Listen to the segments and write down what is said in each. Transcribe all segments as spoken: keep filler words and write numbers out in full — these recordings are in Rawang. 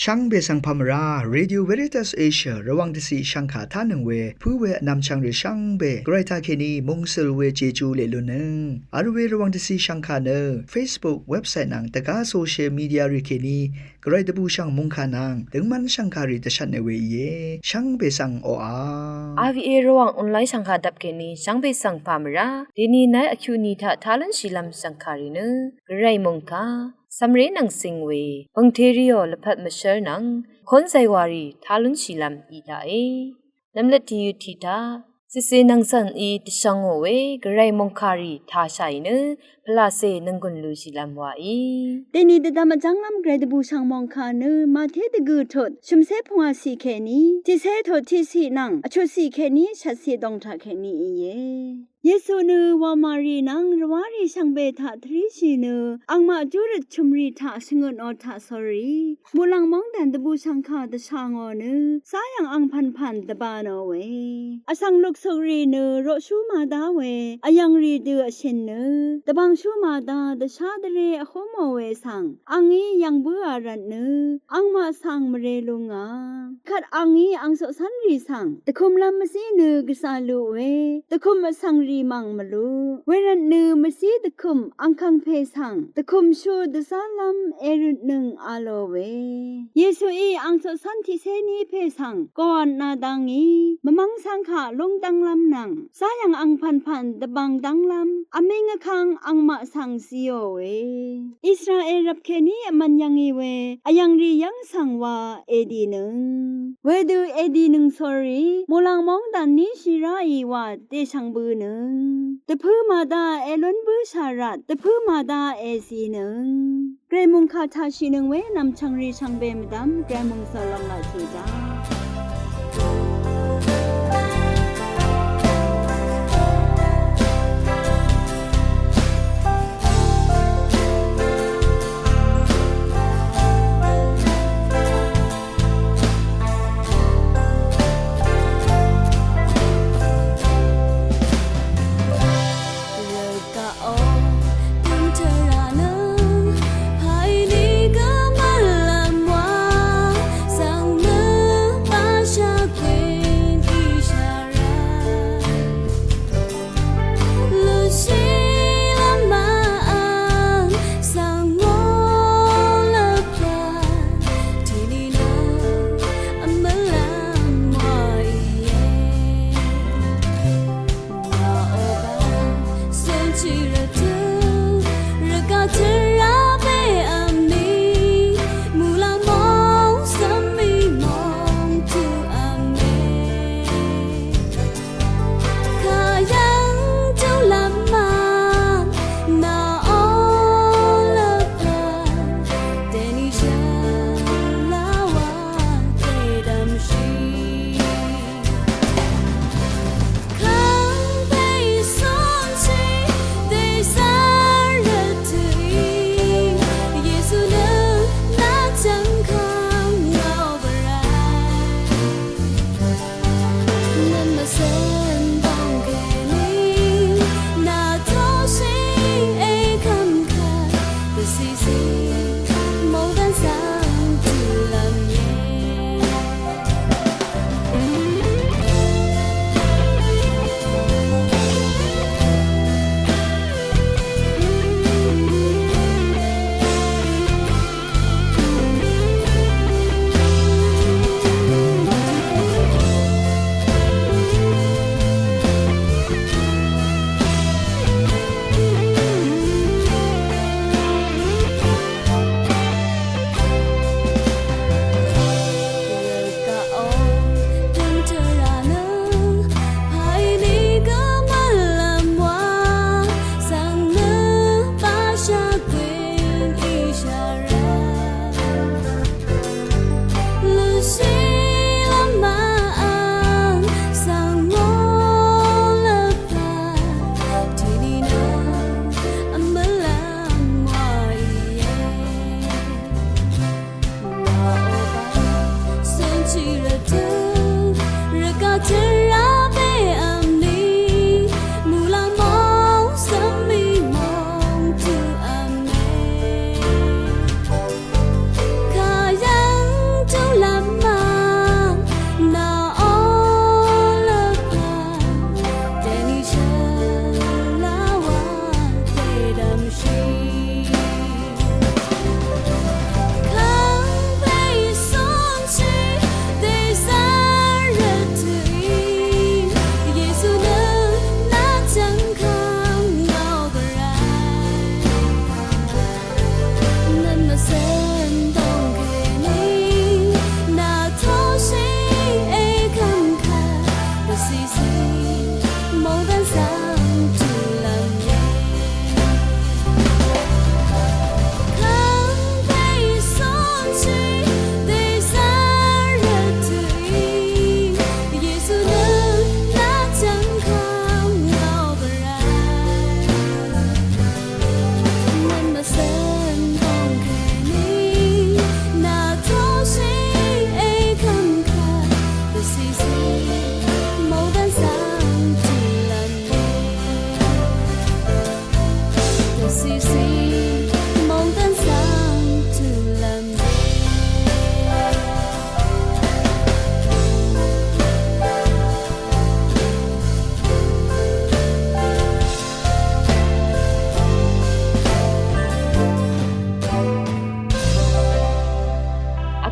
Shvngbe svng pà mvrá, Radio Veritas Asia Rvwàng dvciq shvngkà tánøng we pǿ we vnvmchvng rì shvngbe Gvray taqkèní mungsøl we Jeju leq lunnøng vl we Rvwàng dvciq shvngkà nø Facebook, website nvng dvgá social media rì kèní Gvray dvbùshv̀ng mòngkà nvng døngmv́n shv̀ngkàrì dvshvtne we íe. Shvngbe svng oqà. RVA Rvwàng online shv̀ngkà dvp kèní shvngbe svng pà mvrá. Dèní nái vkyuqni taq tá lúnshìlv́m shv̀ngkàrì nø Gvray mòngkà cv̀mré nvng cing we pv̀ngteriò lvpat mvshv́r nvng kónzay wàrì tá lúnshìlv́m í taqe. Nvmløt tìyøt tiq taq cìcè nvng cv̀n í dvshvngò we Gvray mòngkàrì tāshàì nø pvlacè nònggùn lushìlv́m wàí. Dèní dvdvm vjv́nglv́m Gvray dvbùshv̀ng mòngkà nø Màté dvgø̀ tut shø̀mcé pungwàciq kèní tiqcé tut tiqciq nvng vchutciq kèní shvtciq dòng taq kèní íe. Yesu nø wàmàrì nvng rvwárì shvngbe taq tvríshì nø angmaq júrøt chø̀mrì taq shvngøtnò taq sórí muqlàng móngdàn dvbùshv̀ngkà dvshà ngò nø záyv̀ng angpv̀npv̀n dvbānò we. Vsvng luksukrì nø roqshú màdá we vyv̀ngrì dø vshø̀n nø dvbàngshú màdá dvshá dvré vhúmò we svng angí yv̀ng bǿà rvtnø angmaq svng mvrē lúngà. Kvt angí ang coqcv́nrì svng dvkømlv́m mvzí nø gvzà luq we dvkøm vsvngrì mv̀ng mvluq. Wervtnø mvzí dvkøm angkvngpè svng dvkømshú dvzálv́m èrøtnøng a lò we. Yesuí ang coqcv́n tiqcé ní pè svng gòvtna dá ngí mvmv́ng cv́ng kaq lúngdv́nglv́m nvng záyv̀ng angpv̀npv̀n dvbvng dv́nglv́m vmíng vkvng angmaq svng zíò we. Israel rvp kèní vmvn yv̀ngì we vyv̀ngrì yv́ng svng wa èdìnøng. Wedø èdìnøng sórí muqlàng móngdàn ní shì ráì wa dèshvng bønøng. Dvpǿ màdá èlún bǿshà rvt dvpǿ màdá èzinøng. Gvray mòngkà taqshìnøng we nv̀mchv̀ngrì shvngbe mvdv́m Gvray mòngsøl lòng laq tø̀dá.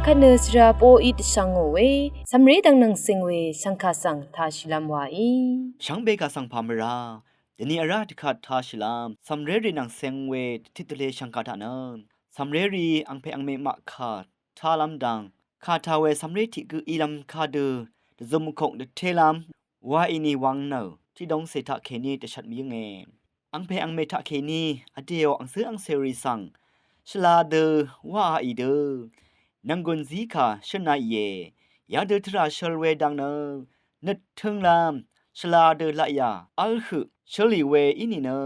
Kvt nø svra poqí dvshvngò we, cv̀mré dvng nvng cing we shv̀ngkà svng tāshìlv́m waí. Shvngbe kà svng pà mvrá, dvni vrá dvkvt tāshìlv́m cv̀mrérì nvng cing we dvtit dvle shv̀ngkà taq nø, cv̀mrérì angpè angmè maq kà tālv́m dang, kà tā we cv̀mré tiq gǿ ílv́m kadø dvzøm vkok dvtélv́m wa ìni wang nø, tiqdongcè taqkèní dvshvt mvyǿnge. Angpè angmè taqkèní vdèò angcǿ angcèrì svng shvla dø wáa ì dø, nv̀nggùn zí kà shø̀n a ìe. Yadø tvrà shøl we dang nø, nøt tǿnglv́m shvla dø laqyà v́l høq shølì we í nìnø,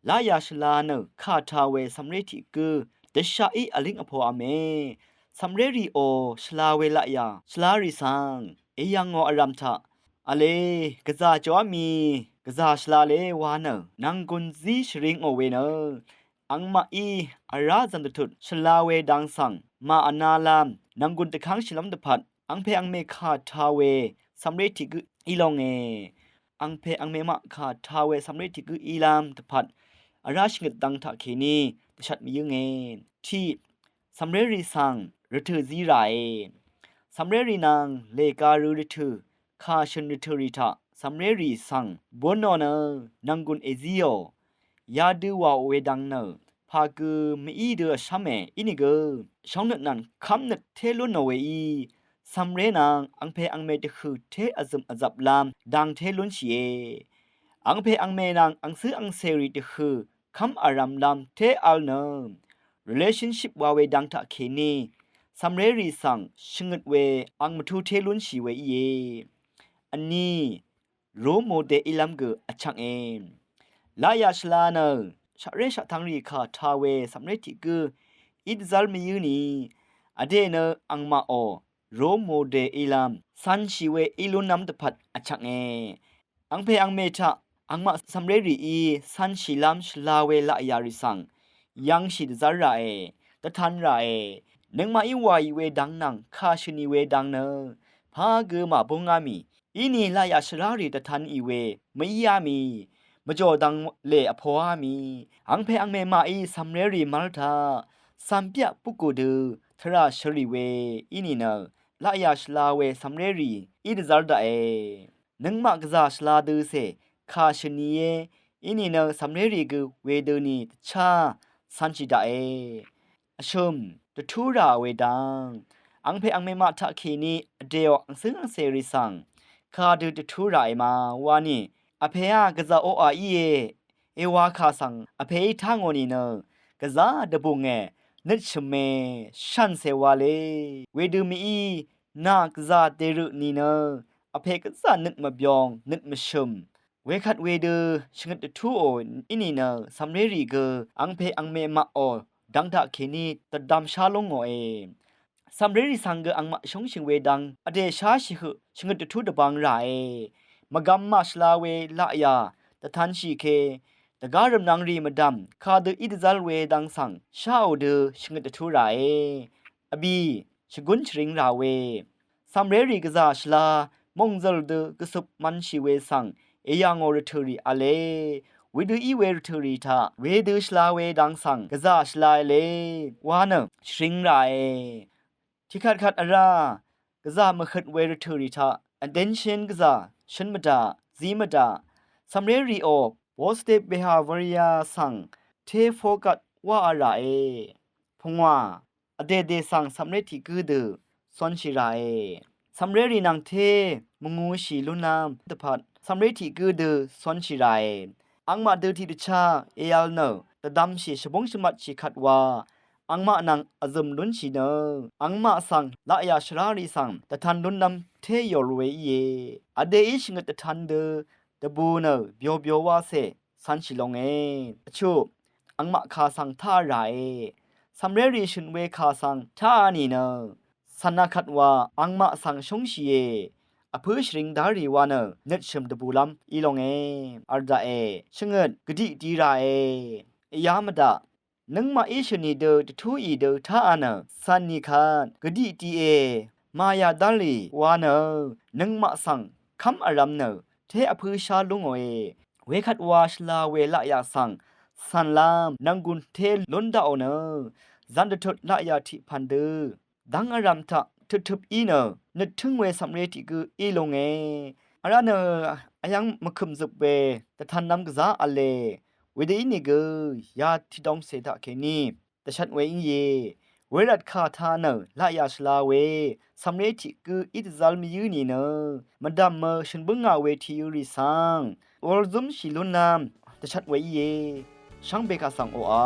laqyà shvla nø kà tā we cv̀mré tiq gǿ dvshaqí vlíng vpoqv̄me. Cv̀mrérìò shvla we laqyà shvlarì svng èyv̀ngò vrv̀m taq, vle, gvzà jòá mì, gvzà shvla le wa nø, nv̀nggùn zí shvringò we nø, angmaqí vrá zv̀n dvtut shvla we dang svng màvnalv́m nv̀nggùn dvkv́ngshìlv́m dvpvt, angpè angmè kà tā we cv̀mré tiq gǿ í longe. Angpè angmè maq kà tā we cv̀mré tiq gǿ ílv́m dvpvt, vrá shvngøt dang taqkèní dvshvt mvyǿnge. Tiq, cv̀mrérì svng rvtø̀ zí ràe. Cv̀mrérì nvng lèga rø rvtø̀, kà shø̀n rvtø̀rì taq cv̀mrérì svng búnò nø, nv̀nggùn èzíò. Yadø wàò we dang nø, pà gø mví dø vshv́me ínìgø, shóngnøt nvng kv́mnøt té lúnò weí, cv̀mré nvng angpè angmè dvhø̀ té vzø̀m vzvplv́m dang té lúnshìe. Angpè angmè nvng angcǿ angcèrì dvhø̀ kv́m vrv̄mlv́m té v̄l nø, relationship wa we dang taqkèní cv̀mrérì svng shvngøt we ang mvtú té lúnshì we íe. Vní, role model ílv́m gø vchvnge. Laqyà shvla nø shaqré shaqtvngrì kà tā we cv̀mré tiq gǿ í dvzv́r mvyǿ ni, vdè nø angmaqò role model ílv́m cv̄nshì we í lúnlv́m dvpvt vchvnge. Angpè angmè taq angmaq cv̀mrérìí cv̄nshìlv́m shvla we laqyà rì svng yv̄ngshì dvzv́r ràe, dvtan ràe. Nøngmaqí wàì we dang nvng kà shø̀n ì we dang nø, pà gø màbúngá mì, íni laqyà shvrárì dvtan ì we mvíá mì, mvjò dang lè vpoá mì. Angpè angmè maqí cv̀mrérì mv́l taq cv̀mbyaq bukù dø tvrà shølì we í nìnø, laqyà shvla we cv̀mrérì í dvzv́r daqe. Nøngmaq gvzà shvla døcè kà shø̀n ìe, í nìnø cv̀mrérì gø wedøni dvchá cv̄nshì daqe. Vshø̀m, dvtú rà we dang. Angpè angmè maq taqkèní vdèò angcǿng angcèrì svng kadø dvtú ràe ma wani, vpèá gvzà oqà íe, èwa kà svng vpèí tá ngò nìnø, gvzà dvbùnge, nøt shø̀me, shàncè wa le. Wedø mìí, nà gvzà dèrø nìnø, vpè gvzà nøt mvbyong, nøt mvshø̀m. Wekvt wedø shvngøt dvtúò í nìnø, cv̀mrérì gø angpè angmè maqò dang taqkèní dvdvm shá lú ngòe. Cv̀mrérì svng gø angmaq shóngshì we dang vdè sháshì høq shvngøt dvtú dvbvng ràe. Mvgvm màshvla we laqyà dvtanshì ke, dvgá rv̀mnvng rì mvdv̀m kadø í dvzv́l we dang svng sháò dø shvngøt dvtú ràe. Vbì, shvgún shvring rà we. Cv̀mrérì gvzà shvla mòngzø̀l dø gvsøp mv̄nshì we svng èyà ngò rvtø̀rì v̄le. Wedø í we rvtø̀rì taq wedø shvla we dang svng gvzà shvla v̄le wa nø shvring ràe. Tiqkvtkvt vrá gvzà mvhøt we rvtø̀rì taq attention gvzà shøn mvdaq, zí mvdaq. Cv̀mrérìò positive behavior svng té focus wáa ràe. Pungwà, vdèdè svng cv̀mré tiq gǿ dø cónshì ràe. Cv̀mrérì nvng té mvngūshì lúnlv́m dvpvt cv̀mré tiq gǿ dø cónshì ràe. Angmaq dø tiqdvchá èv̄l nø dvdvmshì shvbúng shvmvtshì kvt wa angmaq nvng vzø̀m lúnshì nø, angmaq svng laqyà shvrárì svng dvtan lúnlv́m té yòl we íe. Vdèí shvngøt dvtan dø dvbù nø byobyo wacè cv̄nshì longe. Vchuq, angmaq kà svng táa ràe. Cv̀mrérì shø̀n we kà svng táa nìnø, cv̀na kvt wa angmaq svng shóngshìe. Vpǿ shvring dárì wa nø nøtshø̀m dvbùlv́m í longe. V̄l daqe, shvngøt gvdiq di ràe. Vyá mvdaq, nøngmaqí shø̀nì dø dvtúì dø táa nø cv̀n nì kvt gvdiq diqe. Màyà dálì wa nø nøngmaq svng kv́m vrv̄m nø té vpǿ shá lú ngòe. Wekvt wa shvla we laqyà svng cv̀nlv́m nv̀nggùn té lún daqò nø, zv̀n dvtut laqyà tiq pv̀n dø dv́ng vrv̀m taq tøptøp í nø nøttǿng we cv̀mré tiq gǿ í lúnge. Vrá nø vyv́ng mvkø̀m zøp we dvtanvm gvzá v̄le. Wedø ínìgø ya tiqdongcè taqkèní dvshvt we íe. Wervt kà taq nø laqyà shvla we cv̀mré tiq gǿ í dvzv́l mvyǿ nìnø mvdv̀mø shø̀n bǿngà we tìyø rì svng wur zúmshì lúnlv́m dvshvt we íe. Shvngbe kaq svng oqà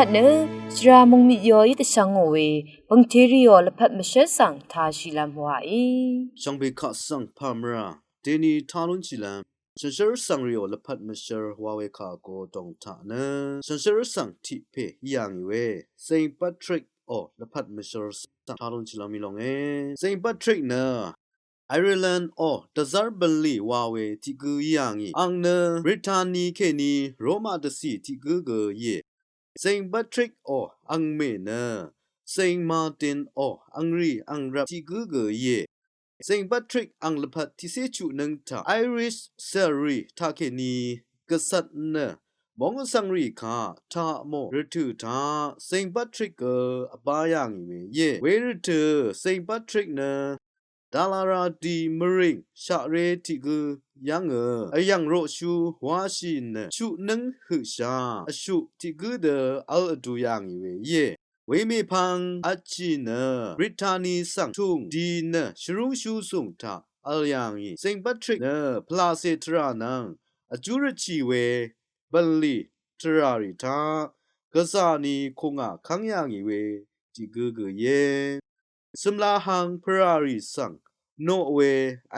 Nø shvra mungmit yoí dvshvngò we pø̀ngtèrìò lvpat mvshv́l svng tāshìlv́m wàí. Shvngbe kaq svng pàmvrà deni talúnshìlv́m shànshér svng rìò lvpat mvshv́l wa we kà go dòng taq nø shànshér svng tiq pè í yà ngì we Saint Patrick ò lvpat mvshv́l svng talúnshìlv́m í longe. Saint Patrick nø Ireland ò dvzv́r bv̀nlì wa we tiq gǿ í yà ngì. Àng nø Brittany kèní Roma dvcì tiq gǿ gø íe. Saint Patrick ò àngmè nø Saint Martin ò àngrì àngrvp tiq gǿ gø íe. Saint Patrick àng lvpat tiqcé chuq nǿng taq Irish cèrì taqkèní gvcvt nø móng vsvng rì kaq taq mò rvtø̀ taq Saint Patrick gø vbá yà ngì we íe. We rvtø̀ Saint Patrick nø dvlvra di mvrìng shaqré tiq gǿ yv́ngø vyv̀ng roqshú wáshì nø chuq nǿng høqshà vshuq tiq gǿ dø vl vdu yà ngì we íe. Wemèpvng vtshì nø Brittany svng tùng di nø shvrúngshú zùng taq vl yà ngì. Saint Patrick nø pvlacè tvrà nvng vjú rvtshì we bv̀nlì tvrà rì taq gvzà ni kùngà kv́ng yà ngì we tiq gǿ gø íe. Cø̀mlahang pvràrì svng noq we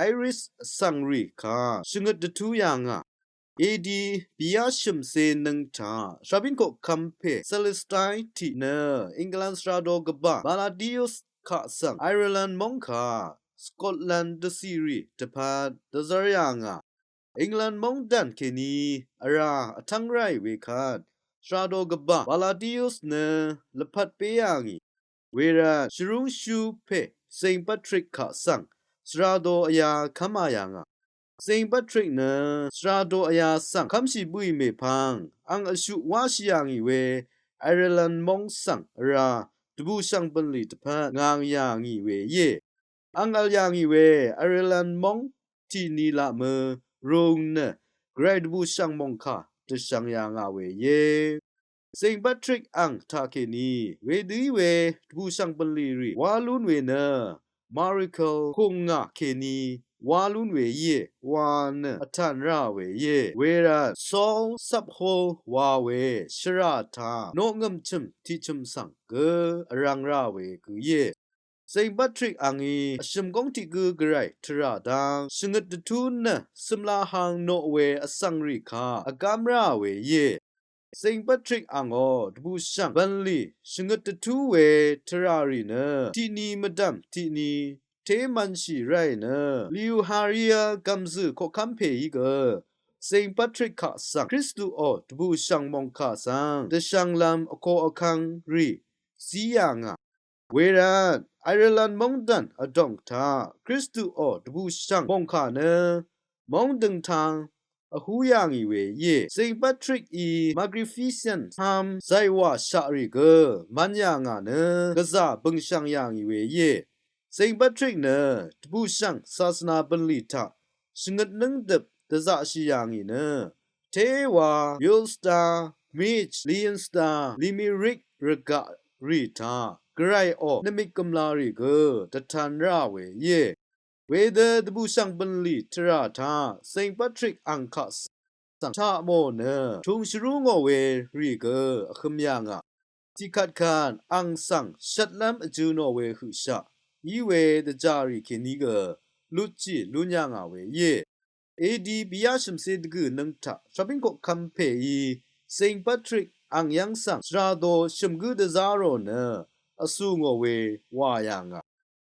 Irish vsvng rì kaq shvngøt dvtú yà ngà. A D bìyá shø̀mcé nǿng taq shvbín koqkvm pè Celestine tiq nø England svrado gvbà Palladius kaq svng Ireland móng kaq Scotland dvcìrì dvpvt dvzv́r yà ngà. England móngdàn kèní vrá vtv́ng ráì wekvt svrado gvbà Palladius nø lvpat pé yà ngì. Wervt shvrúngshú pè Saint Patrick kaq svng svrado vyá kv́mā yà ngà. Saint Patrick nø svrado vyá svng kv́mshì bǿì mèpvng àng vshuq wáshì yà ngì we Ireland móng svng vrá dvbùshv̀ng bv̀nlì dvpvt ngang yà ngì we íe. Àng vl yà ngì we Ireland móng tiq ni laq mø rung nø gvray dvbùshv̀ng mòngkà dvshvng yà ngà we íe. Saint Patrick àng taqkèní wedø í we dvbùshv̀ng bv̀nlì rì wá lún we nø miracle kùngà kèní wá lún we íe wa nø vtàn rá we íe. Wervt Saul Sapho wa we shvrà taq noqngø̀m chø̀m tiq chø̀m svng gø vrvng rá we gø íe. Saint Patrick àngí vshø̀m góng tiq gǿ gvray tvrà dang shvngøt dvtú nø cø̀mlahang noq we vsvng rì kaq vgám rá we íe. Saint Patrick àngó dvbùshv̀ng bv̀nlì shvngøt dvtú we tvrà rì nø tiq ni mvdv̀m tiq ni té mv̄nshì ráì nø Lewis Harier gv̀mzø̀ koqkv́m pèí gø Saint Patrick kaq svng Kristuò dvbùshv̀ng mòngkà svng dvshv̄nglv́m vkoq vkv́ng rì zí yà ngà. Wervt Ireland móngdàn vdòng taq Kristuò dvbùshv̀ng mòngkà nø móng døngtang vhú yà ngì we íe. Saint Patrick í Magnificent Ham zàywà shaqrì gø mv̄n yà ngà nø gvzà bø̀ngshv̀ng yà ngì we íe. Saint Patrick nø dvbùshv̀ng sasvna bv̀nlì taq shvngøt nǿngdøp dvzaqshì yà ngì nø téwa Ulster, Meath, Leinster, Limerick rvgaq rì taq gvrayò nvmik gø̀mlarì gø dvtan rá we íe. Wedø dvbùshv̀ng bv̀nlì tvrà taq Saint Patrick àng kaq svng taq mò nø tùng shvrú ngò we rì gø vhø̄m yà ngà. Tiqkvtkvt àng svng shvtlv́m vjø̄ nò we høqshaq í we dvjàrì kèní gø lutjì lún yà ngà we íe. A D bìyá shø̀mcé dvgø̀ nǿng taq shvbín koqkv́m pèí Saint Patrick àng yv́ng svng svrado shø̀m gǿ dvzá rò nø vsù ngò we wà yà ngà.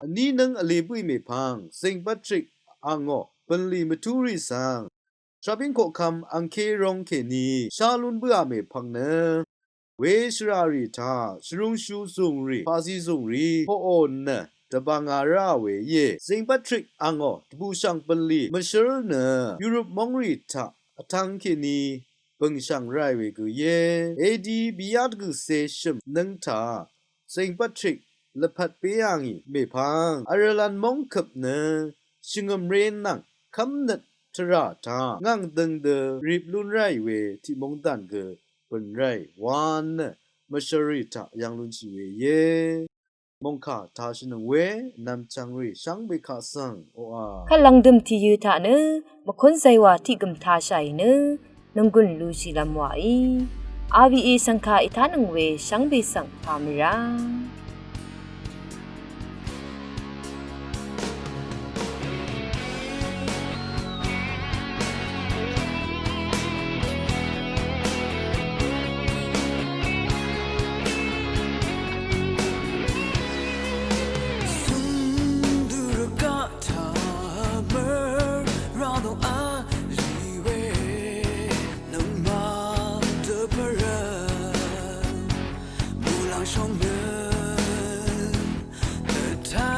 Vní nǿng vlē bǿì mèpvng Saint Patrick àngó bv̀nlì mvtú rì svng shvbín koqkv́m àngké róng kèní shá lún bǿà mèpvng nø we shvrà rì taq shvrúngshú zùngrì paqzí zùngrì poqò nø dvbvnga rá we íe. Saint Patrick àngó dvbùshv̀ng bv̀nlì mvshǿl nø Europe móngrì taq vtv́ng kèní bø̀ngshv̀ng ráì we gø íe. A D bìyá dvgø̀cé shø̀m nǿng taq Saint Patrick lvpat pé yà ngì mèpvng Ireland móngkøp nø shvngø̀mré nvng kv́mnøt tvrà taq ngàng døng dø rip lún ráì we tiq móngdàn gø bø̀n ráì wa nø mvshvrì taq yv́ng lúnshì we íe. Mòngkà tāshìnøng we vnvm chv̀ngrì shvngbe kaq svng oqà kvt lv̀ngdø̀m tìyø̄ taq nø mvkún zàywà tiq gø̀m tāshàì nø nònggùn lushìlv́m wàí. R V A shvngka ètánøng we shvngbe svng pà mvrá. Sunduraka tamar rado a riwe nangma dvpara mulang shongnø dvta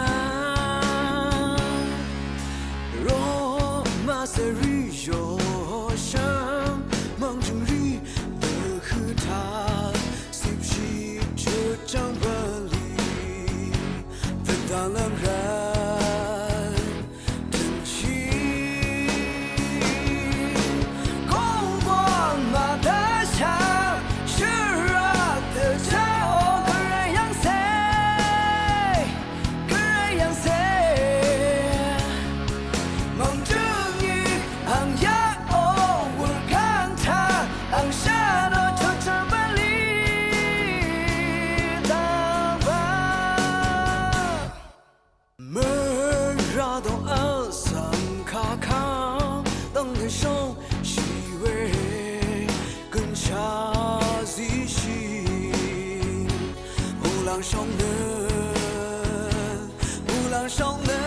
ro masari yoshang mangjungri dvhøta sipshi chutang bali dvdalam rai dvnchi kongwang madasha shura dvcha o kare yangse. Gvray yv̀ngse mv̀ngjøngí ang yaq o wurkang taq ang shano chochang bvlì dv̀ngba. Mø̀rà dòng vsv̀ng kàkà dv̀ngdø̀ng shóngshì we gønshà zíshì. Muqlàng shóng nø, muqlàng shóng nø.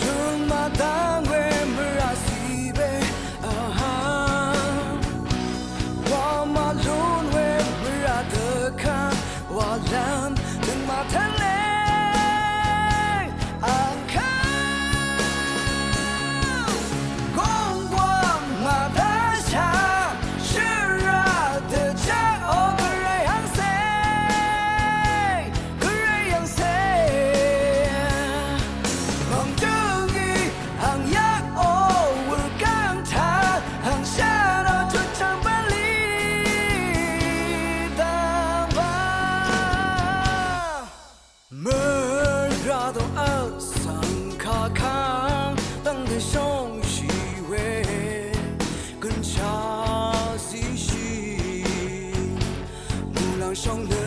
Tø̀ng màdv́ng we mvrà cìbe vhvng wa màlún we mvrà dvkvng wa lv́m tø̀ng màtv́ng leng angkv́ng gong gwv̀ng màdv́shà shvrà dvchá o gvray hv́ngcè. Gvray yv̀ngcè mv̀ng jǿngí ang yaq o wur gv́ng taq ang shvt o chutchv̀ng bv̀nlì dv̀ngba. Mø̀rà dòng vsv̀ng kàkv́ng dv́ngte shóngshì we gønshà zíshì. Muqlàng shóng nø